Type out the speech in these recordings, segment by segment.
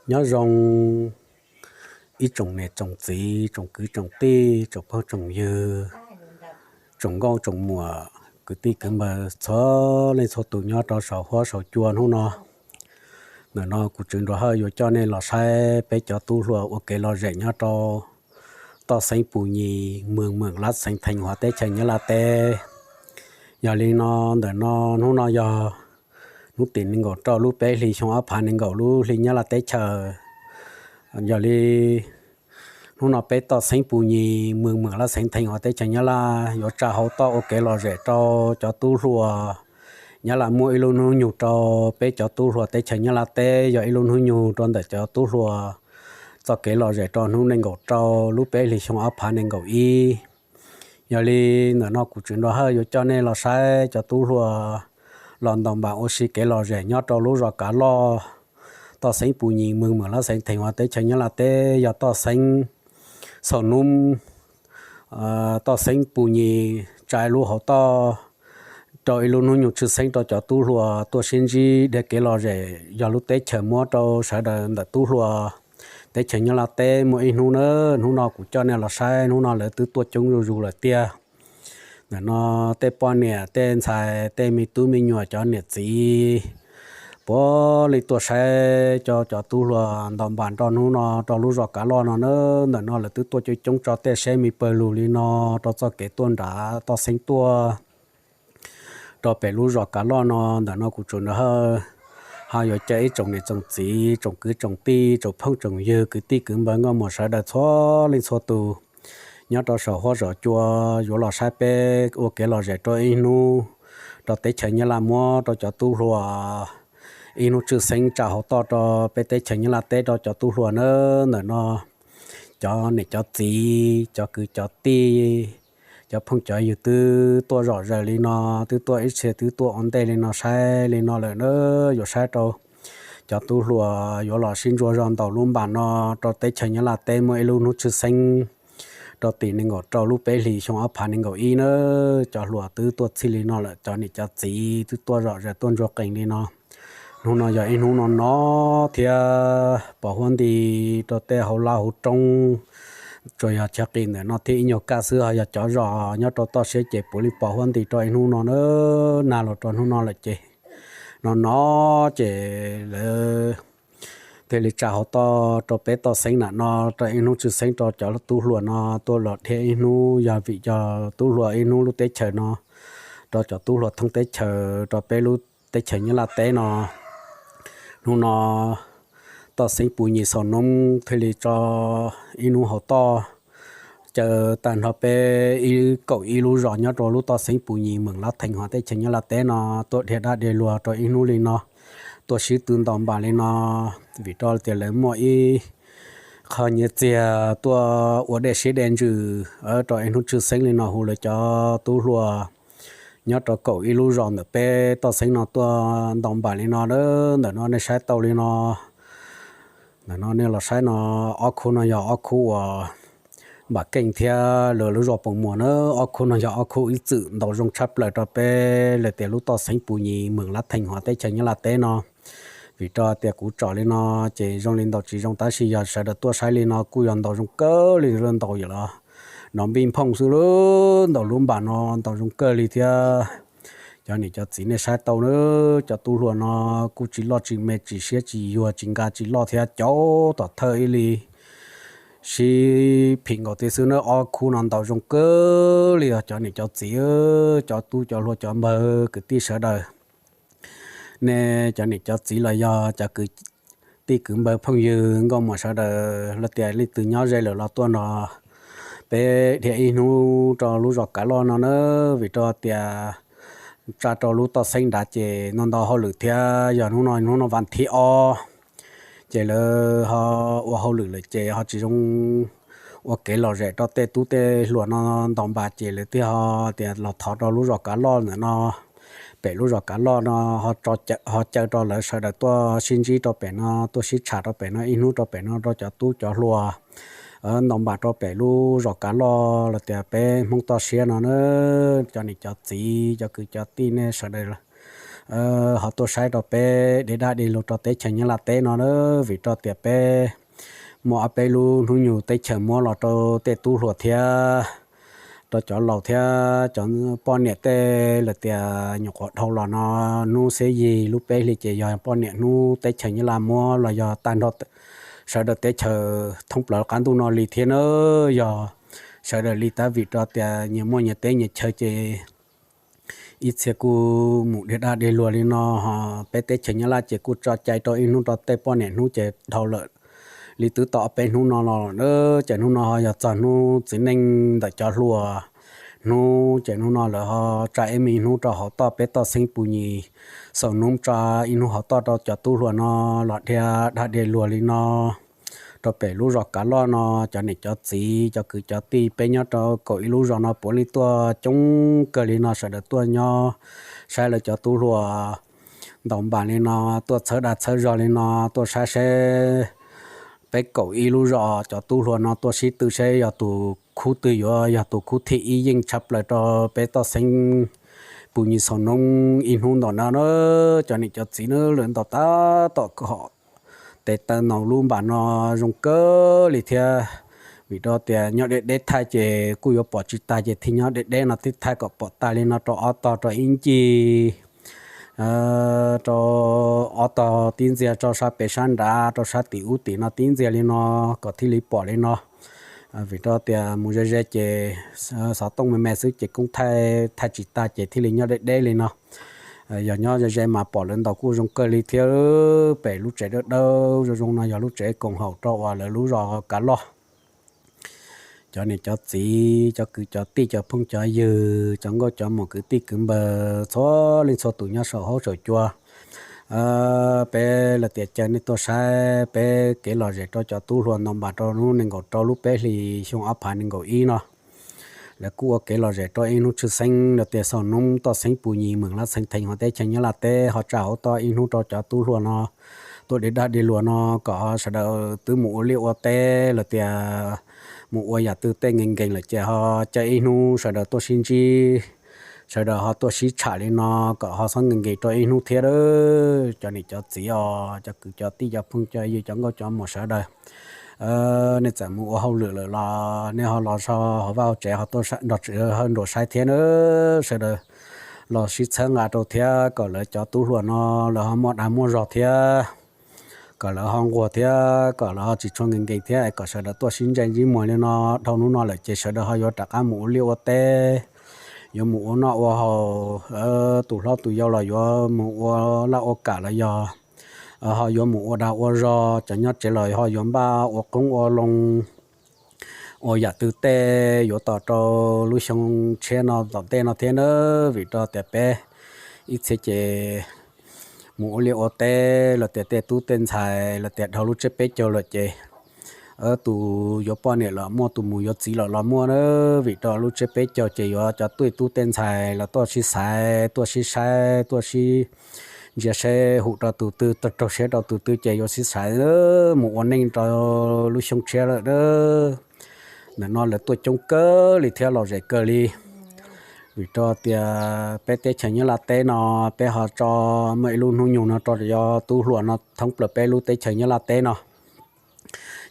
Nyob zoo ib tsoom niam tsoom txiv, tsoom kwv tsoom tij, tsoom phooj tsoom ywg, tsoom nkauj tsoom muam, kwv tij kwv npawg txhua leej txhua tus nyob rau saum huab saum cua hnub no. Ntawm no kuv Tswv Nruas Hawj yuav coj nej los saib peb cov tub hluas ua kev lom zem nyob rau toj xeeb Pus Nyis, moos Meem Lab, xeev Theej Huav, teb chaws Nyab Laj teb. Yog li no, ntawm no hnub no yog hnub tim nees nkaum rau lub peb hlis xyoo ob phav nees nkaum lub hli Nyab Laj teb chaws. Yog li hnub no peb toj xeeb Pus Nyis, moos Meem Lab, xeev Theej Huav, teb chaws Nyab Laj yuav tsa hau toj ua kev lom zem rau cov tub hluas. Nyab Laj muab ib lub hnub nyoog rau peb cov tub hluas teb chaws Nyab Laj teb, yog ib lub hnub nyoog rau ntawm cov tub hluas txoj kev lom zem rau hnub nees nkaum rau lub peb hlis xyoo ob phav nees nkaum ib. Yog li ntawm no kuv Tswv Nruas Hawj yuav coj nej los saib cov tub hluas los ntaus npas ua si kev lom zem nyob rau lub zos Kav Loj, toj xeeb Pus Nyis, moos Meem Lab, xeev Theej Huav, teb chaws Nyab Laj teb, yog toj xeeb Xaus Nub, toj xeeb Pus Nyis tsa lub hau toj rau ib lub hnub nyoog tshwj xeeb rau cov tub hluas tuaj sib ntsib dhia kev lom zem, yog lub teb chaws muab rau sawv daws ntawm tub hluas teb chaws Nyab Laj teb muaj ib hnub na. Hnub no kuv coj nej los saib, hnub no lawv twb tuaj coob zuj zus lawm tiag. Ntawm no tej poj niam tej ntxhais tej me tub me nyuam cov niam txiv puav leej tuaj saib cov, cov tub hluas ntaus npas nroj hnub no rau lub zos Kav Loj no na. Ntawm no lawv twb tuaj coob coob tso tej seb me pawg lug li no rau txoj kev tuaj nram toj xeeb tuaj rau pem lub zos Kav Loj no. Ntawm no kuv Tswv Nruas Hawj ho yuav caw ib tsoom niam tsoom txiv, tsoom kwv tsoom tij, tsoom phooj tsoom ywg, kwv tij kwv npawg nkauj muam sawv daws txhua leej txhua tus nyob rau saum huab saum cua yuav los saib peb ua kev lom zem rau ib hnub rau teb chaws Nyab Laj muab rau cov tub hluas ib hnub tshwj xeeb tsa hau toj rau peb teb chaws Nyab Laj teb rau cov tub hluas na. Ntawm no cov niam cov txiv, cov kwv cov tij, cov phooj cov ywg twb tuaj zom zaws li no, twb tuaj ib txhia twb tuaj ua ntej li no saib li no lawm na. Yuav saib rau cov tub hluas yuav los sib ntsuas zog ntaus lub npas no rau teb chaws Nyab Laj teb muaj ib lub hnub tshwj xeeb rau tim nees nkaum rau lub peb hlis xyoo ob phav nees nkaum ib na. Cov hluas twb tuaj txhij li no lawm, cov niam cov txiv twb tuaj zom zaws tuaj ntsuag qees li no. Hnub no yog ib hnub no no thiab pos huab nti rau tej hauv laj hauv roob, tsuas yog chaw qis ntawm no thiab ib nyuag kaj xwb, ho yog cov zos nyob rau toj siab ces puav leej pos huab nti rau ib hnub no na. Nag los rau hnub no lawm ces no no ces lawv thiaj li tsa hau toj rau peb toj xeeb nram no rau ib hnub tshwj xeeb rau cov tub hluas no tuaj los dhia ib hnub, yog vim yog tub hluas ib hnub lub teb chaws no rau cov tub hluas thoob teb chaws rau peb lub teb chaws Nyab Laj teb no. Hnub no toj xeeb Pus Nyis Xaus Nub thiaj li tso ib hnub hau toj caw tag nrho peb ib kaum ib lub zos nyob rau lub toj xeeb Pus Nyis, moos Lab, Theej Huav, teb chaws Nyab Laj teb no tuaj dhia dab dhia luag rau ib hnub li no, tuaj sib tw ntaus npas li no, vim rau tias lawv muaj ib qho nyiaj txiag tuaj ua dej siab dej ntsws rau ib hnub tshwj xeeb li no hu lawv cov tub hluas nyob rau kaum ib lub zos ntawm peb toj xeeb no tuaj ntaus npas li no. Ntawm no nej saib tau li no, ntawm no nej los saib no, ob khub no yog ob khub uas Npam Keej thiab lawv lub zos Poos Muas na. Ob khub no yog ob khub ib txwm ntaus zoo tshaj plaws rau peb lawv tias lub toj xeeb Pus Nyis, moos Lab, Theej Huav, teb chaws Nyab Laj teb no. Vim rau tias kuv tsom li no ces zoo li ntaus tsis zoo, tab sis yog sawv daws tuaj saib li no kuj yog ntaus zoo kawg li, ntaus yam los nov npij nphooj xwb, ntaus lub npas no ntaus zoo kawg li thiab. Cov niam cov txiv nej saib tau na, cov tub hluas no kuj tsis loj tsis me, tsis siab tsis yuag, tsis nka tsis loj thiab, caum tom thawj ib li sib phim nkaus thiab xwb na. Ob khub no ntaus zoo kawg li os cov niam cov txiv, cov tub cov hluas cov npawg kwv tij sawv daws. Nej cov niam cov txiv los yog cov kwv tij kwv npawg phooj ywg nkauj muam sawv daws los tias leej twg nyob ze lawm los tuaj nrog peb dhia ib hnub rau lub zos Kav Loj no na. Vim rau tias tsa rau lub toj xeeb nrad ces no ntau hauj lwm thiab, yog hnub no hnub no vas thib ob ces lawv ho ua hauj lwm lawm ces ho tsis zoo ua kev lom zem rau tej tub tej hluas no ntaus npas ces lawv thiaj ho tias los thov rau lub zos Kav Loj ntawm no, pem lub zos Kav Loj no ho caw rau lawv sawv daws tuaj sib ntsib rau pem no, tuaj sib tsham rau pem no ib hnub rau pem no rau cov tub cov hluas ntaus npas rau pem lub zos Kav Loj los tias peb Hmoob toj siab no na. Cov niam cov txiv cov kwv cov tij nej sawv daws ho tuaj saib rau peb dej dab dej lug rau teb chaws Nyab Laj teb no, vim rau tias peb muaj ob peb lub hnub nyoog teb chaws muab los rau tej tub hluas thiab rau cov laus thiab cov poj niam tej lawm tias nyuam qhuav dhau los no, hnub xiab yig lub peb hlis ces yog poj niam hnub teb chaws Nyab Laj muab los yog tag nrho sawv daws teb chaws thoob plaws qab ntuj no li thiab na. Yog sawv daws li tab vim rau tias nyias muaj nyias teb nyias chaw ces ib txhia kuj mus dej dab dej luag li no, peb teb chaws Nyab Laj ces kuj tso cai rau ib hnub rau tej poj niam hnub ces dhau lawm li twb tau ob peb hnub no los na. Ces hnub no ho yog txog hnub txiv neej ntawm cov hluas hnub, ces hnub no lawv ho tsa ib me hnub rau hauv toj peb toj xeeb Pus Nyim Xaus Noob, tsa ib hnub hauv toj rau cov tub hluas no los dhia dab dhia luag li no rau pem lub zos Kav Loj no. Cov niam cov txiv cov kwv cov tij peb nyob rau kaum ib lub zos no puav leej tuaj coob kawg li no, sawv daws tuaj nyob saib lawv cov tub hluas ntaus npas li no, tuaj txhawb dag txhawb zog li no, tuaj saib seb peb kaum ib lub zos cov tub hluas no tuaj sib tw seb yog tus khub twg yuav yog tus khub thib ib yeej tshaj plaws rau peb toj xeeb Pus Nyim Xaus Noob ib hnub ntawm no na. Cov niam cov txiv na, lawv ntaus tab tom kom tes taw ntaus lub npas no zoo kawg li thiab, vim rau tias nyob deb deb thaij ces kuj yuav pom tsis tag ces thiaj nyob deb deb no thiaj thaij kom pom tag li no rau ob tog rau ib ncig rau ob tog tib ntxiag rau sab pem sab nrad rau sab tim ub tim no tib ntxiag li no kom thiaj li pom li no. Vim rau tias mus ze ze ces xov tooj me me xwb ces kuj thaij tsis tag ces thiaj li nyob deb deb li no. Yog nyob ze ze mas pom lawv ntaus kuj zoo kawg li thiab. Pem lub tsev dawb dawb zoo zoo no yog lub tsev koom haum rau uas lawv lub zos Kav Loj. Cov niam cov txiv cov kwv cov tij cov phooj cov ywg cov nkauj cov muam kwv tij kwv npawg txhua leej txhua tus nyob saum huab saum cua, peb lawv tias caw nej tuaj saib peb kev lom zem rau cov tub hluas ntaus npas rau hnub nees nkaum rau lub peb hlis xyoo ob phav nees nkaum ib no. Lawv kuj ua kev lom zem rau ib hnub tshwj xeeb lawv tias Xaus Noob toj xeeb Pus Nyim Meem Lab Xeev Thees hauv teb chaws Nyab Laj teb ho tsa hauv toj ib hnub rau cov tub hluas no tuaj dej dab dej luag no kom sawv daws twb mus ua liaj ua teb lawm tias mus ua yam twg tej nkees nkees lawm ces ho caw ib hnub sawv daws tuaj sib ntsib, sawv daws ho tuaj sib tsham li no kom ho xob nkees nkees rau ib hnub thiab. Cov niam cov txiv os, cov kwv cov tij cov phooj cov ywg cov nkauj cov muam sawv daws, nej txawm mus ua hauj lwm lawm los nej ho los so hauv vaj hauv tsev ho tuaj nrog tswv hawj nruam saib thiab na. Sawv daws los sib txhawb nqa rau thiab kom lawv cov tub hluas no lawv ho muaj dag muaj zog thiab, kom lawv ho nquag thiab kom lawv ho tsis tshua nkees nkees thiab es kom sawv daws tuaj sib ntsej ntsib muag li no. Dhau hnub no lawm ces sawv daws ho yuav rov qab mus ua liaj ua teb, yuav mus ua noj ua haus, tus hlob tus yau los yuav mus ua laj ua kam los yog ho yuav mus ua dag ua zog, cov nyob tsev los ho yuav npaj ua qoob ua loo, ua yam twg tej yuav tos rau lub xyoo tshiab no tom ntej no thiab na. Vim rau tias peb ib txhia ces mus ua liaj ua teb los tias tej tub tej ntxhais los tias dhau lub tsiab peb caug lawm ces tus yuav poj niam los muaj, tus mus yuav txiv los los muaj na. Vim rau lub tsiab peb caug ces yuav cov tuaj tub tej ntxhais los tuaj sib xaiv tuaj sib saib tuaj sib ntsia seb hum rau tus twg, raug siab rau tus twg ces yuav sib xaiv mus ua neej rau lub xyoo tshiab lawm na. Ntawm no lawv tuaj coob kawg li thiab lom zem kawg li. Vim rau tias peb teb chaws Nyab Laj teb no peb ho tso muaj ib lub hnub nyoog no rau cov tub hluas no thoob plaws peb lub teb chaws Nyab Laj teb no.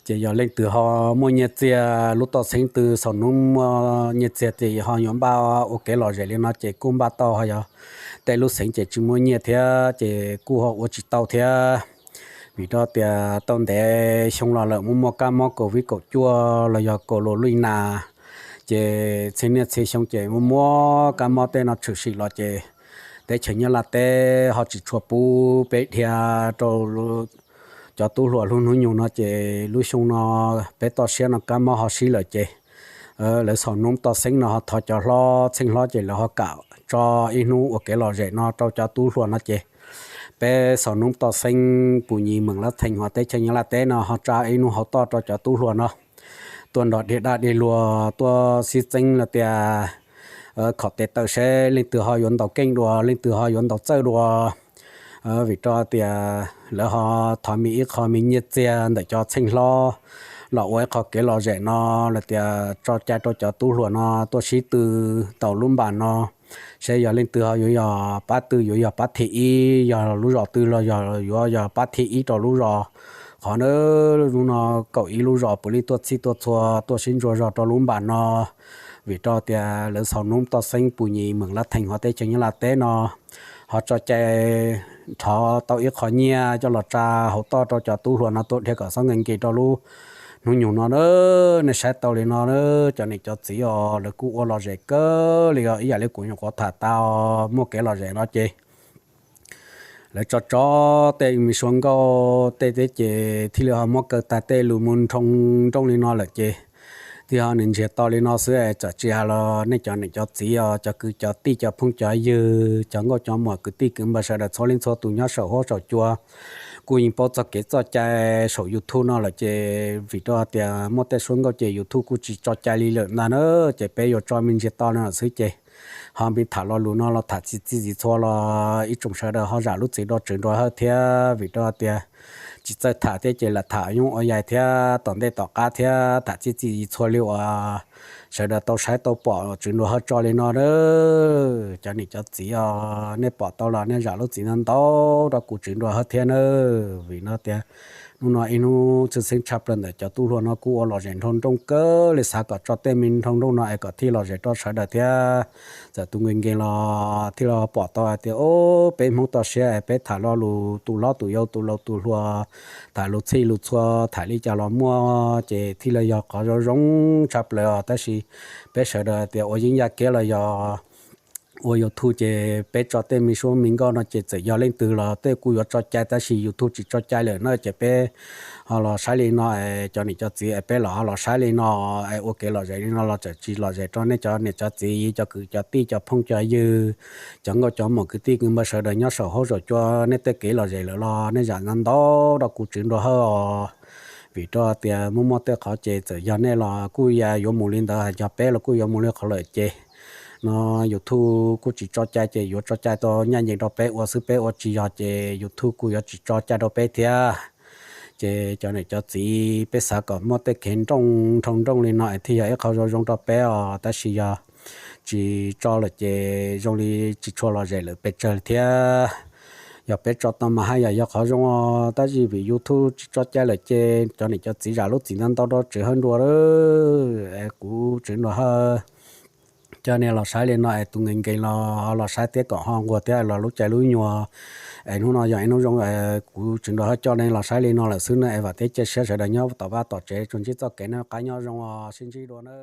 Ces yog leej twg ho muaj nyiaj txiag, lub toj xeeb twg Xaus Noob muaj nyiaj txiag ces ho yuav npaj ua kev lom zem li no ces kuj npaj tau, ho yog tej lub xeev ces tsis muaj nyiaj thiab ces kuj ho ua tsis tau thiab. Vim rau tias tau ntev xyoo los lawm muaj muaj kab mob COVID kaum cuaj los yog kaum lus luj nas, ces txhia niaj txhia xyoo ces muaj muaj kab mob tej no tshwm sim los ces teb chaws Nyab Laj teb ho tsis tshua pub peb dhia rau cov tub hluas lub hnub nyoog no ces lub xyoo no peb toj siab no kab mob ho sib lawm ces lawv Xaus Noob toj xeeb no ho thov cov hlob txheej hlob ces lawv ho kam tso ib hnub ua kev lom zem no rau cov tub hluas no ces peb Xaus Noob toj xeeb Pus Nyim Meem Lab Thees hauv teb chaws Nyab Laj teb no ho tsa ib hnub hauv toj rau cov tub hluas no tuaj nrog dhia dab dhia luag tuaj sib txeeb los tias khom tes taw seb leej twg ho yuav ntaus keej dua, leej twg ho yuav ntaus txawj dua. Vim rau tias lawv ho thov me ib qho me nyiaj txiag ntawm cov txheej hlob los ua ib qho kev lom zem no los tias tso cai rau cov tub hluas no tuaj sib tw ntaus lub npas no seb yog leej twg ho yuav yog pab twg, yuav yog pab thib ib, yog lub zos twg los yog yuav yog pab thib ib rau lub zos. Qhov hnub no kaum ib lub zos puav leej tuaj txhij tuaj txhua tuaj sib ntsuas zog rau lub npam no, vim rau tias lawv xaus nub toj xeeb pus nyim meem lab theem hauv teb chaws Nyab Laj teb no ho tso cai nrov tau ib qho nyiaj coj los tsa hauv toj rau cov tub hluas no tuaj dhia kom xob nkees nkees rau lub hnub nyoog no na. Nej saib tau li no, cov niam cov txiv os, lawv kuj ua lom zem kawg li os, ib yam li kuv nyuam qhuav tham tau, muaj kev lom zem no ces lawv tso tso tej me suab nkauj tej teb ces thiaj li ho muab kaw tag tej lus mus nroo nrooj li no lawm ces thiaj ho nws ntsiag to li no xwb. Txawm tsis hais los nej cov niam cov txiv os, cov kwv cov tij cov phooj cov ywg, cov nkauj cov muam kwv tij kwv npawg sawv daws txhua leej txhua tus nyob saum huab saum cua kuj yeej paub txog kev txoj cai saum YouTube no lawm ces vim rau tias muaj tej suab nkauj ces YouTube kuj tsis tso cai li lawm ntag na, ces peb yuav tso me ntsiag to no lawm xwb ces ho me tham lo lus no los tham txi txi txiv txhua los ib tsoom sawv daws ho zam lub txim rau Tswv Nraug Hawj thiab, vim rau tias tsis txawj tham thiab ces lam tham nyob ua yaig thiab tom ntej tom qab thiab tham txi txi txiv txhua li uas sawv daws tau saib tau pom Tswv Nraug Hawj tso li no na. Cov niam cov txiv os, nej pom tau los nej zam lub txim ntau ntau rau kuv Tswv Nraug Hawj thiab na. Vim no tias hnub no ib hnub tshwj xeeb tshaj plaws ntawm cov tub hluas no kuj ua lom zem nroo nrooj kawg li, xav kom tso tej me nroo nrooj no es kom thiaj lom zem rau sawv daws thiab. Txawm tus nkees nkees los thiaj li pom tau hais tias o, peb Hmoob toj siab es peb tham lo lus tus hlob tus yau tus laus tus hluas, tham lus txhij lus txhua, tham li cas los muaj ces thiaj li yog qhov zoo zoo tshaj plaws os. Tab sis peb sawv daws tias ua yeeb yaj kiab los yog ua YouTube ces peb tso tej me suab me nkauj no ces txawm yog leej twg los tej kuj yuav tso cai, tab sis YouTube tsis tso cai lawm na ces peb ho los saib li no es cov niam cov txiv es peb los ho los saib li no es ua kev lom zem li no los txawm tsis lom zem rau nej cov niam cov txiv, cov kwv cov tij cov phooj cov ywg, cov nkauj cov muam kwv tij kwv npawg sawv daws nyob saum huab saum cua, nej tej kev lom zem lawm los nej zam ntau ntau rau kuv Tswv Nraug Hawj os. Vim rau tias muaj muaj tej qhov ces txawm yog nej los kuj ya yuav mus li ntawd, yog peb los kuj yuav mus li qhov lawm ces no YouTube kuj tsis tso cai ces yuav tso cai tau ncaj ncees rau peb ua xwb, peb ua tsis yog ces YouTube kuj yuav tsis tso cai rau peb thiab. Ces cov niam cov txiv, peb xav kom muaj tej kev nrooj nroo nrooj li no es thiaj yog ib qho zoo zoo rau peb os, tab sis yog tsis tso lawm ces zoo li tsis tshua lom zem lawm pes tsawg thiab. Yog peb tso tau mas haj yam yog qhov zoo os, tab sis vim YouTube tsis tso cai lawm ces cov niam cov txiv zam lub txim ntau ntau rau Tswv Hawj Nraug es kuv Tswv Nraug Hawj coj nej los saib li no es tus nkees nkees los los saib thiab kom ho nquag thiab los lub caij lub nyoog es hnub no yog ib hnub zoo es kuv Tswv Nraug Hawj coj nej los saib li no lawm xwb na es vam thiab cia siab sawv daws nyob tom vaj tom tsev tsuas ntsib txoj kev noj qab nyob zoo os, sib ntsib dua na.